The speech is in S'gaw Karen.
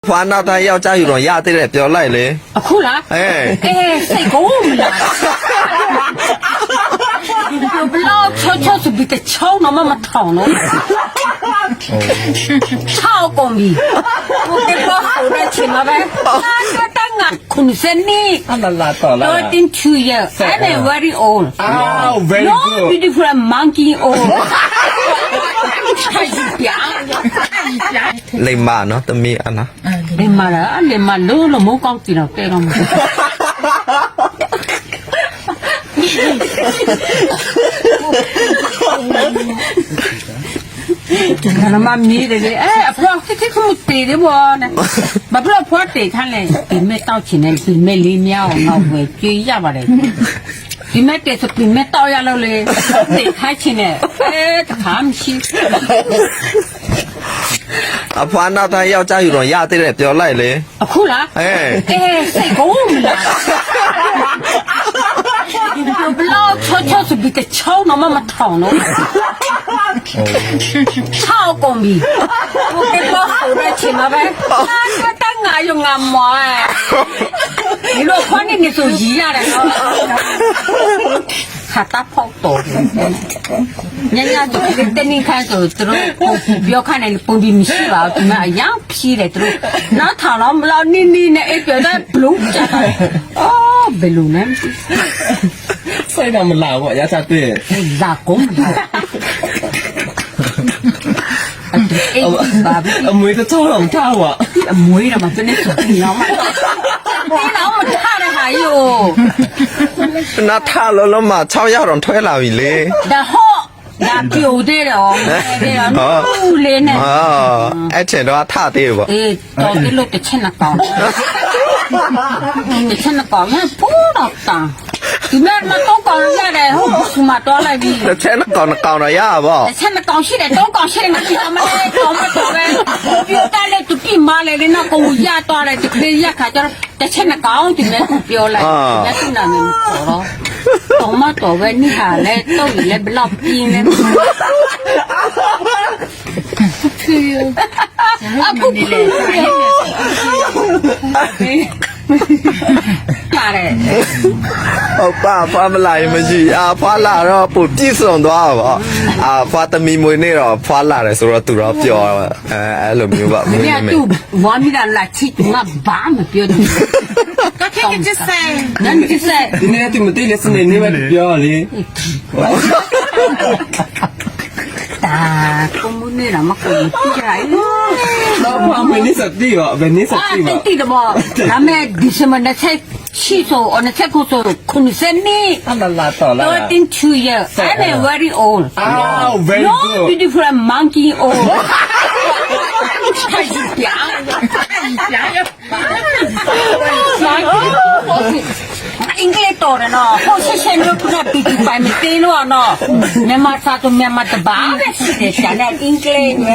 ဖါနၢ်တၢ်ယီၣ်ကၢ်ယူၤဒီးယၢ်တ့ၢ်လဲၣ် ပြောလိုက်လေ. အခုလား? အဲ အဲ စိတ်ကိုမလာဘူး. ဘယ်လောက်ချောချောဆိုပြီး တစ်ချောင်းတော့မထောင်တော့. ထောက်ကုန်ပြီ. ဟိုတဘီဆိုတော့ချင်မှာပဲ. တန်းငါခုနှစ်ဆယ့်နှစ်. အလလာတော့လား. Thirteen, two years. I'm a very old. Oh, very good. No beautiful monkey old. လိမ္မာနော် သမီးအနော်. လိမ္မာလၢ လိမ္မာလၢလၢမူကောင်းကင်တော့ ကဲတော့မူ နမမီးတဂ့ၤ အဲ အဖျီၣ်ခံခံခမူတ့ၢ်ဒ်ဘီန့ၣ် ဘၣ်ဖျီၣ်ဖျီၣ်တ့ၢ်ခါလဲၣ် ပံၤမဲာ်တောက်ချင်န့ၣ် ပံၤမဲာ်လံမၠါအီၤ ငါဝဲၢ်က့ယၢ် ပါတယ်. ပံၤမဲာ်တ့ၢ်သပံၤမဲာ်တောက်ယၢ်လီၤလံ တ့ၢ်ခါချင်န့ၣ် အဲ တခါမဆံး အဖါနၢ်တၢ်ယီၣ်ကၢ်ယူၤဒီး ယၢ်တ့ၢ်လဲၣ် ပြောလိုက်လေ. အခုလား? အဲ အဲ စိတ်ကိုမလာဘူး. ဘယ်လောက်ချောချောဆိုပြီး တစ်ချောင်းတော့မထောင်တော့. ထောက်ကုန်ပြီ. ဟိုတဘီဆိုတော့ချင်မှာပဲ. တန်းငါယူၤငါမီး. ဒီလိုခွါန့ၣ်န့ၣ်ဆို ရည်ရတယ်နော်. ခါတၢ်ဖီၣ်တီၤ ညညဆို တနံၣ်ခါဆို သူတို့ ပြောခါနဲ့ ပုံပြီးမရှိပါဘူး သူများအယောင်ဖြီးတယ် သူတို့ နောက်ထောင်တော့ ဘယ်လောက်နည်းနည်းနဲ့ အိပ်ပျော်တတ် ဘလူးကျတော့ အော် ဘယ်လိုလဲ စိတ်တော့မလာဘူး ရစတွေ့ လာကုန်မလာ အမွေးတစ်ချောင်းတော့မထဘူး အမွေးတော့မ သူနဲ့ဆိုပြီးတော့မ တင်းတော့မထတဲ့ဟာကြီး အို နထလီၤလီၤမး ခြောက်ယောက်တောင်ထွက်လာပြီလေ ဒါဟီၣ် ဒါပြိုသေးတယ် နူးလေးနဲ့ အဲထဲတော့အထသေးတယ်ပေါ့ အေး တော်သေးလို့တစ်ချက်နှစ်ကောင် တစ်ချက်နှစ်ကောင်နဲ့ ပိုးတော့တန် သူများမတော့ကောင်ရတယ် ဟုတ်ဘူး သူမတော်လိုက်ပြီ တစ်ချက်နှစ်ကောင်နှစ်ကောင်တော့ရပါပေါ့ တစ်ချက်နှစ်ကောင်ရှိတယ် သုံးကောင်ရှိတယ် ငါသိတော့မလဲ တော်မတော်ပဲ ပြိုတတ်လဲ သူတိမလဲလေ နောက်ကောင်ရသွားတယ် သူကလေးရခါကျတော့ တစ်ချက်နှစ်ကောင် သူများပြောလိုက် အာ သူများသူ့နာမည်မခေါ်တော့ တော်မတော်ပဲ နေ့ဟာလဲ တော့ရည်လဲ ဘယ်လောက်ပြင်းလဲ အခု ပါတယ် ဟုတ်ပါ အဖွားမလာရင်မရှိ အဖွားလာတော့ပိုပြည့်စုံသွားပါ အဖွားသမီးမွေးနေ့တော့အဖွားလာတယ်ဆိုတော့သူတော့ပျော်အဲအဲ့လိုမျိုးပါမွေးနေ့ မင်းကသူ့ဝါမိတာလာချစ်သူငါဘာမှပြောတယ် ကကကစဲ နကစဲ ဒီနေ့ကသူမသိလဲစနေနေ့ပဲပြောလေ တၢ်ကမူန့ၣ်တော့မကမူတိရၢ် တော့ဘာမွေးနေ့စတည့်ရောဘယ်နေ့စတည့်ရော တင့်တင့်တဘီ ဒါမဲ့ December နှစ်ဆယ့်ရှစ်ဆို နှစ်ဆယ့်ကိုဆို ခုနှစ်ဆယ့်နှစ် အလလာတော့လား thirteen, two years. I'm a very old. Oh, very good. No beautiful monkey old. အင်္ဂလိပ်တော်တယ်နော် ဟုတ်ရှင်းရှင်းလို့ ပြည်သူပိုင်မသေးလို့နော် မြန်မာစာဆိုမြန်မာတပါပဲရှိတယ် ကျန်တဲ့အင်္ဂလိပ်ပဲ